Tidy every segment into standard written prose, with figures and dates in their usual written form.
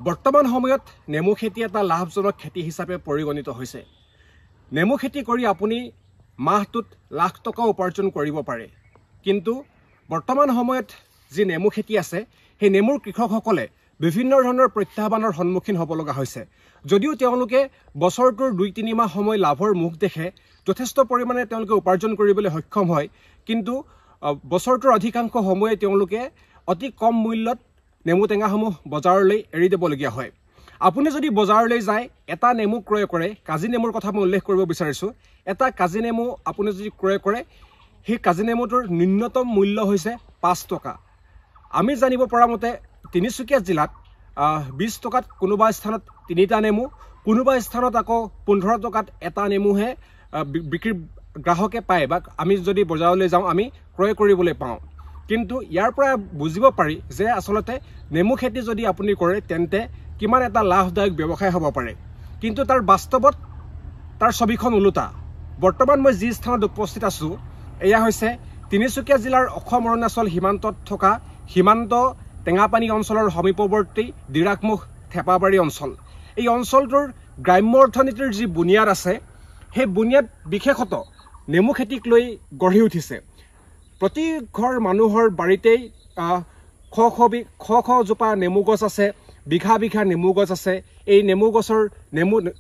বৰ্তমান সময়ত নেমু খেতি এটা লাভজনক খেতি হিচাপে পৰিগণিত হৈছে। নেমু খেতি কৰি আপুনি মাহটোত লাখ টকা উপাৰ্জন কৰিব পাৰে। কিন্তু বৰ্তমান সময়ত যি নেমু খেতি আছে, সেই নেমুৰ কৃষকসকলে বিভিন্ন ধৰণৰ প্ৰত্যাহ্বানৰ সন্মুখীন হ'ব লগা হৈছে। যদিও তেওঁলোকে বছৰটোৰ 2-3 মাহ সময় লাভৰ মুখ দেখে, যথেষ্ট পৰিমাণে তেওঁলোকে উপাৰ্জন কৰিবলৈ সক্ষম হয়, কিন্তু বছৰটোৰ অধিকাংশ সময়ে তেওঁলোকে অতি কম মূল্যত নেমু টেঙাসমূহ বজাৰলৈ এৰি দিবলগীয়া হয়। আপুনি যদি বজাৰলৈ যায়, এটা নেমু ক্ৰয় কৰে, কাজি নেমুৰ কথা মই উল্লেখ কৰিব বিচাৰিছোঁ, এটা কাজি নেমু আপুনি যদি ক্ৰয় কৰে, সেই কাজি নেমুটোৰ ন্যূনতম মূল্য হৈছে 5 টকা। আমি জানিব পৰা মতে তিনিচুকীয়া জিলাত 20 টকাত কোনোবা স্থানত 3টা নেমু, কোনোবা স্থানত আকৌ 15 টকাত এটা নেমুহে বিক্ৰী গ্ৰাহকে পায় বা আমি যদি বজাৰলৈ যাওঁ আমি ক্ৰয় কৰিবলৈ পাওঁ। কিন্তু ইয়াৰ পৰা বুজিব পাৰি যে আচলতে নেমু খেতি যদি আপুনি কৰে তেন্তে কিমান এটা লাভদায়ক ব্যৱসায় হ'ব পাৰে। কিন্তু তাৰ বাস্তৱত তাৰ ছবিখন ওলোটা। বৰ্তমান মই যি স্থানত উপস্থিত আছোঁ, এয়া হৈছে তিনিচুকীয়া জিলাৰ অসম অৰুণাচল সীমান্তত থকা সীমান্ত টেঙাপানী অঞ্চলৰ সমীপৱৰ্তী ডিৰাকমুখ থেপাবাৰী অঞ্চল। এই অঞ্চলটোৰ গ্ৰাম্য অৰ্থনীতিৰ যি বুনিয়াদ আছে, সেই বুনিয়াদ বিশেষতঃ নেমু খেতিক লৈ গঢ়ি উঠিছে। প্ৰতি ঘৰ মানুহৰ বাৰীতেই শ শ জোপা নেমু গছ আছে, বিঘা বিঘা নেমু গছ আছে। এই নেমু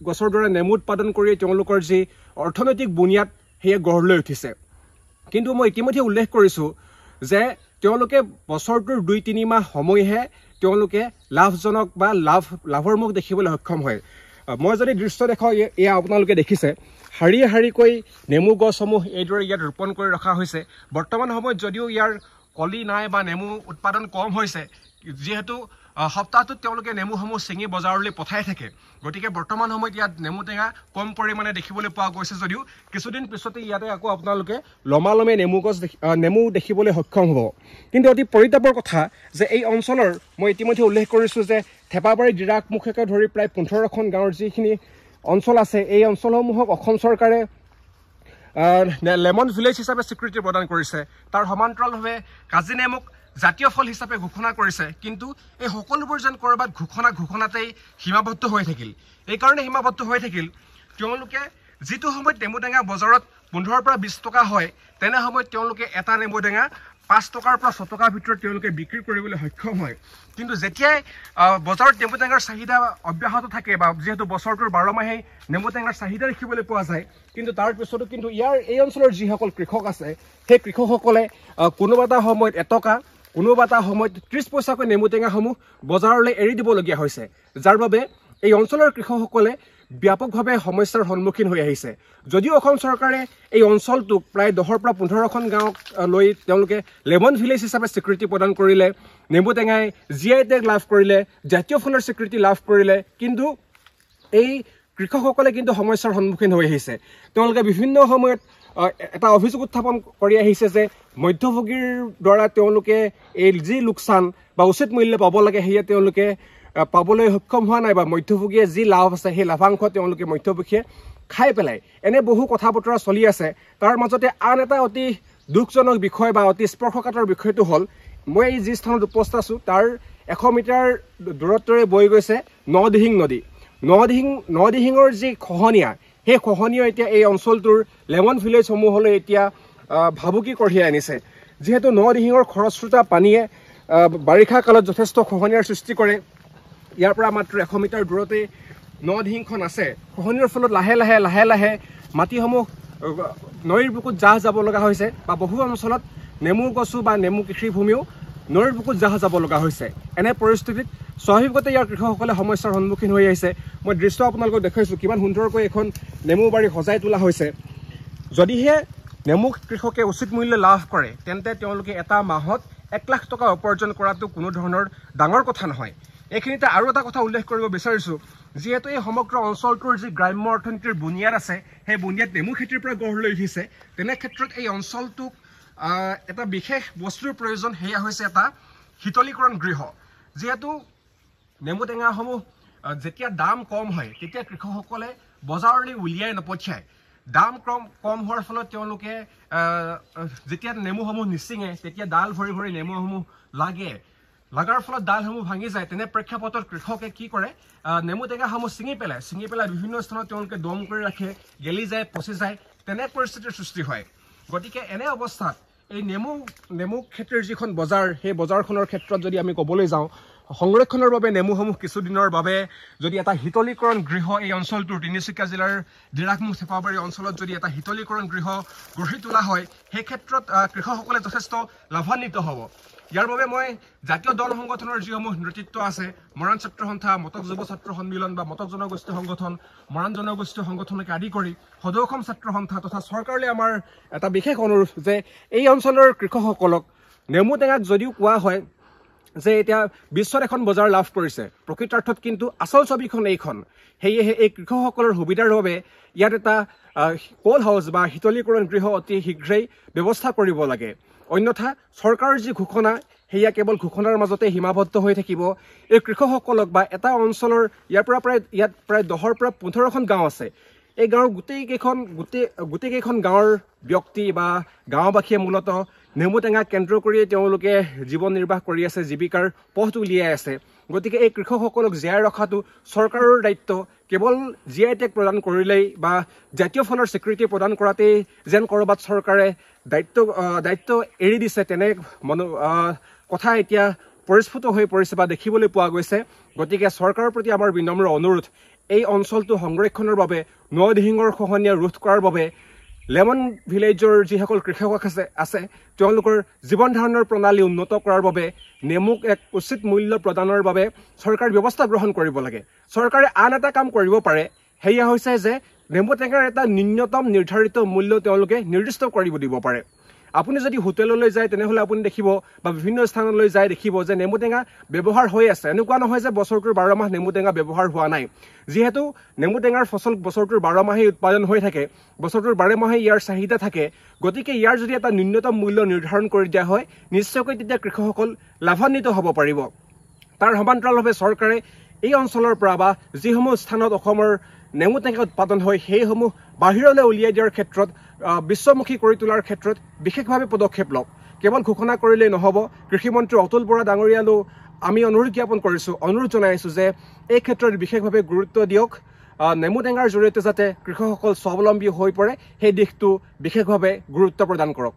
গছৰ দ্বাৰা নেমু উৎপাদন কৰি তেওঁলোকৰ যি অৰ্থনৈতিক বুনিয়াদ সেয়া গঢ় লৈ উঠিছে। কিন্তু মই ইতিমধ্যে উল্লেখ কৰিছোঁ যে তেওঁলোকে বছৰটোৰ 2-3 মাহ সময়হে তেওঁলোকে লাভজনক বা লাভৰ মুখ দেখিবলৈ সক্ষম হয়। মই যদি দৃশ্য দেখাওঁ, এয়া আপোনালোকে দেখিছে শাৰী শাৰীকৈ নেমু গছসমূহ এইদৰে ইয়াত ৰোপণ কৰি ৰখা হৈছে। বৰ্তমান সময়ত যদিও ইয়াৰ কলি নাই বা নেমু উৎপাদন কম হৈছে, যিহেতু সপ্তাহটোত তেওঁলোকে নেমুসমূহ ছিঙি বজাৰলৈ পঠাই থাকে, গতিকে বৰ্তমান সময়ত ইয়াত নেমু টেঙা কম পৰিমাণে দেখিবলৈ পোৱা গৈছে যদিও কিছুদিন পিছতে ইয়াতে আকৌ আপোনালোকে লমালমে নেমু দেখিবলৈ সক্ষম হ'ব। কিন্তু অতি পৰিতাপৰ কথা যে এই অঞ্চলৰ মই ইতিমধ্যে উল্লেখ কৰিছোঁ যে থেপাবাৰী ডিৰাকমুখকে ধৰি প্ৰায় 15খন গাঁৱৰ যিখিনি অঞ্চল আছে, এই অঞ্চলসমূহক অসম চৰকাৰে লেমন ভিলেজ হিচাপে স্বীকৃতি প্ৰদান কৰিছে। তাৰ সমান্তৰালভাৱে কাজি নেমুক জাতীয় ফল হিচাপে ঘোষণা কৰিছে। কিন্তু এই সকলোবোৰ যেন ক'ৰবাত ঘোষণাতেই সীমাবদ্ধ হৈ থাকিল। এইকাৰণে সীমাবদ্ধ হৈ থাকিল, তেওঁলোকে যিটো সময়ত নেমু টেঙা বজাৰত 15ৰ পৰা 20 টকা হয়, তেনে সময়ত তেওঁলোকে এটা নেমু টেঙা 5 টকাৰ পৰা 6 টকাৰ ভিতৰত তেওঁলোকে বিক্ৰী কৰিবলৈ সক্ষম হয়। কিন্তু যেতিয়াই বজাৰত নেমু টেঙাৰ চাহিদা অব্যাহত থাকে বা যিহেতু বছৰটোৰ 12 মাহেই নেমু টেঙাৰ চাহিদা দেখিবলৈ পোৱা যায়, কিন্তু তাৰ পিছতো কিন্তু ইয়াৰ এই অঞ্চলৰ যিসকল কৃষক আছে, সেই কৃষকসকলে কোনোবা এটা সময়ত 1 টকা, কোনোবা এটা সময়ত 30 পইচাকৈ নেমু টেঙাসমূহ বজাৰলৈ এৰি দিবলগীয়া হৈছে, যাৰ বাবে এই অঞ্চলৰ কৃষকসকলে ব্যাপকভাৱে সমস্যাৰ সন্মুখীন হৈ আহিছে। যদিও অসম চৰকাৰে এই অঞ্চলটোক প্ৰায় 10ৰ পৰা 15খন গাঁৱক লৈ তেওঁলোকে লেমন ভিলেজ হিচাপে স্বীকৃতি প্ৰদান কৰিলে, নেমু টেঙাই জি I tag লাভ কৰিলে, জাতীয় ফলৰ স্বীকৃতি লাভ কৰিলে, কিন্তু এই কৃষকসকলে কিন্তু সমস্যাৰ সন্মুখীন হৈ আহিছে। তেওঁলোকে বিভিন্ন সময়ত এটা অভিযোগ উত্থাপন কৰি আহিছে যে মধ্যভোগীৰ দ্বাৰা তেওঁলোকে এই যি লোকচান বা উচিত মূল্য পাব লাগে সেয়া তেওঁলোকে পাবলৈ সক্ষম হোৱা নাই, বা মধ্যভোগীয়ে যি লাভ আছে সেই লাভাংশ তেওঁলোকে মধ্যভোগীয়ে খাই পেলায়। এনে বহু কথা বতৰা চলি আছে। তাৰ মাজতে আন এটা অতি দুখজনক বিষয় বা অতি স্পৰ্শকাতৰ বিষয়টো হ'ল, মই এই যি স্থানত উপস্থিত আছোঁ তাৰ 100 মিটাৰ দূৰত্বৰে বৈ গৈছে নদিহিং নদী। নদিহিঙৰ যি খহনীয়া, সেই খহনীয়া এতিয়া এই অঞ্চলটোৰ লেমন ভিলেজসমূহলৈ এতিয়া ভাবুকি কঢ়িয়াই আনিছে। যিহেতু নদিহিঙৰ খৰস্ৰোতা পানীয়ে বাৰিষা কালত যথেষ্ট খহনীয়াৰ সৃষ্টি কৰে। ইয়াৰ পৰা মাত্ৰ 100 মিটাৰ দূৰতেই নদিহিংখন আছে। খহনীয়াৰ ফলত লাহে লাহে লাহে লাহে মাটিসমূহ নৈৰ বুকুত জাহ যাব লগা হৈছে বা বহু অঞ্চলত নেমু গছো বা নেমু কৃষিভূমিও নৈৰ বুকুত জাহ যাব লগা হৈছে। এনে পৰিস্থিতিত স্বাভাৱিকতে ইয়াৰ কৃষকসকলে সমস্যাৰ সন্মুখীন হৈ আহিছে। মই দৃশ্য আপোনালোকক দেখুৱাইছোঁ কিমান সুন্দৰকৈ এখন নেমু বাৰী সজাই তোলা হৈছে। যদিহে নেমু কৃষকে উচিত মূল্য লাভ কৰে, তেন্তে তেওঁলোকে এটা মাহত 1 লাখ টকা উপাৰ্জন কৰাটো কোনো ধৰণৰ ডাঙৰ কথা নহয়। এইখিনিতে আৰু এটা কথা উল্লেখ কৰিব বিচাৰিছোঁ, যিহেতু এই সমগ্ৰ অঞ্চলটোৰ যি গ্ৰাম্য অৰ্থনীতিৰ বুনিয়াদ আছে, সেই বুনিয়াদ নেমু খেতিৰ পৰা গঢ় লৈ উঠিছে। তেনে ক্ষেত্ৰত এই অঞ্চলটোক এটা বিশেষ বস্তুৰ প্ৰয়োজন, সেয়া হৈছে এটা শীতলীকৰণ গৃহ। যিহেতু নেমু টেঙাসমূহ যেতিয়া দাম কম হয় তেতিয়া কৃষকসকলে বজাৰলৈ উলিয়াই নপঠিয়ায়। দাম কম হোৱাৰ ফলত তেওঁলোকে যেতিয়া নেমুসমূহ নিচিঙে তেতিয়া ডাল ভৰি ভৰি নেমুসমূহ লাগে। লগাৰ ফলত ডালসমূহ ভাঙি যায়। তেনে প্ৰেক্ষাপটত কৃষকে কি কৰে, নেমু টেঙাসমূহ ছিঙি পেলাই বিভিন্ন স্থানত তেওঁলোকে দম কৰি ৰাখে, গেলি যায়, পচি যায়, তেনে পৰিস্থিতিৰ সৃষ্টি হয়। গতিকে এনে অৱস্থাত এই নেমু খেতিৰ যিখন বজাৰ, সেই বজাৰখনৰ ক্ষেত্ৰত যদি আমি ক'বলৈ যাওঁ, সংৰক্ষণৰ বাবে নেমুসমূহ কিছুদিনৰ বাবে যদি এটা শীতলীকৰণ গৃহ এই অঞ্চলটোৰ তিনিচুকীয়া জিলাৰ ডিৰাকমুখ চেপাবাৰী অঞ্চলত যদি এটা শীতলীকৰণ গৃহ গঢ়ি তোলা হয়, সেই ক্ষেত্ৰত কৃষকসকলে যথেষ্ট লাভান্বিত হ'ব। ইয়াৰ বাবে মই জাতীয় দল সংগঠনৰ যিসমূহ নেতৃত্ব আছে, মৰাণ ছাত্ৰ সন্থা, মটক যুৱ ছাত্ৰ সন্মিলন বা মটক জনগোষ্ঠী সংগঠন, মৰাণ জনগোষ্ঠীয় সংগঠনকে আদি কৰি সদৌ অসম ছাত্ৰ সন্থা তথা চৰকাৰলৈ আমাৰ এটা বিশেষ অনুৰোধ যে এই অঞ্চলৰ কৃষকসকলক নেমু টেঙাক যদিও কোৱা হয় যে এতিয়া বিশ্বত এখন বজাৰ লাভ কৰিছে, প্ৰকৃতাৰ্থত কিন্তু আচল ছবিখন এইখন। সেয়েহে এই কৃষকসকলৰ সুবিধাৰ বাবে ইয়াত এটা কল হাউচ বা শীতলীকৰণ গৃহ অতি শীঘ্ৰেই ব্যৱস্থা কৰিব লাগে। অন্যথা চৰকাৰৰ যি ঘোষণা, সেয়া কেৱল ঘোষণাৰ মাজতে সীমাবদ্ধ হৈ থাকিব। এই কৃষকসকলক বা এটা অঞ্চলৰ ইয়াৰ পৰা প্ৰায় ইয়াত প্ৰায় 10ৰ পৰা 15খন গাঁও আছে, এই গাঁৱৰ গোটেইকেইখন গাঁৱৰ ব্যক্তি বা গাঁওবাসীয়ে মূলতঃ নেমু টেঙা কেন্দ্ৰ কৰিয়ে তেওঁলোকে জীৱন নিৰ্বাহ কৰি আছে, জীৱিকাৰ পথ উলিয়াই আছে। গতিকে এই কৃষকসকলক জীয়াই ৰখাটো চৰকাৰৰ দায়িত্ব। কেৱল জি I tag প্ৰদান কৰিলেই বা জাতীয় ফলৰ স্বীকৃতি প্ৰদান কৰাতেই যেন ক'ৰবাত চৰকাৰে দায়িত্ব এৰি দিছে, তেনে কথা এতিয়া পৰিস্ফুট হৈ পৰিছে বা দেখিবলৈ পোৱা গৈছে। গতিকে চৰকাৰৰ প্ৰতি আমাৰ বিনম্ৰ অনুৰোধ, এই অঞ্চলটো সংৰক্ষণৰ বাবে, নৈ দিহিঙৰ খহনীয়া ৰোধ কৰাৰ বাবে লেমন ভিলেজৰ যিসকল কৃষক আছে তেওঁলোকৰ জীৱন ধাৰণৰ প্ৰণালী উন্নত কৰাৰ বাবে নেমুক এক উচিত মূল্য প্ৰদানৰ বাবে চৰকাৰে ব্যৱস্থা গ্ৰহণ কৰিব লাগে। চৰকাৰে আন এটা কাম কৰিব পাৰে, সেয়া হৈছে যে নেমু টেঙাৰ এটা ন্যূনতম নিৰ্ধাৰিত মূল্য তেওঁলোকে নিৰ্দিষ্ট কৰিব দিব পাৰে। আপুনি যদি হোটেললৈ যায় তেনেহ'লে আপুনি দেখিব বা বিভিন্ন স্থানলৈ যায় দেখিব যে নেমু টেঙা ব্যৱহাৰ হৈ আছে। এনেকুৱা নহয় যে বছৰটোৰ 12 মাহ নেমু টেঙা ব্যৱহাৰ হোৱা নাই। যিহেতু নেমু টেঙাৰ ফচল বছৰটোৰ 12 মাহেই উৎপাদন হৈ থাকে, বছৰটোৰ 12 মাহেই ইয়াৰ চাহিদা থাকে। গতিকে ইয়াৰ যদি এটা ন্যূনতম মূল্য নিৰ্ধাৰণ কৰি দিয়া হয়, নিশ্চয়কৈ তেতিয়া কৃষকসকল লাভান্বিত হ'ব পাৰিব। তাৰ সমান্তৰালভাৱে চৰকাৰে এই অঞ্চলৰ পৰা বা যিসমূহ স্থানত অসমৰ নেমু টেঙা উৎপাদন হয় সেইসমূহ বাহিৰলৈ উলিয়াই দিয়াৰ ক্ষেত্ৰত, বিশ্বমুখী কৰি তোলাৰ ক্ষেত্ৰত বিশেষভাৱে পদক্ষেপ লওক। কেৱল ঘোষণা কৰিলেই নহ'ব। কৃষিমন্ত্ৰী অতুল বৰা ডাঙৰীয়ালৈও আমি অনুৰোধ জ্ঞাপন কৰিছোঁ, অনুৰোধ জনাইছোঁ যে এই ক্ষেত্ৰত বিশেষভাৱে গুৰুত্ব দিয়ক। নেমু টেঙাৰ জৰিয়তে যাতে কৃষকসকল স্বাৱলম্বী হৈ পৰে সেই দিশটো বিশেষভাৱে গুৰুত্ব প্ৰদান কৰক।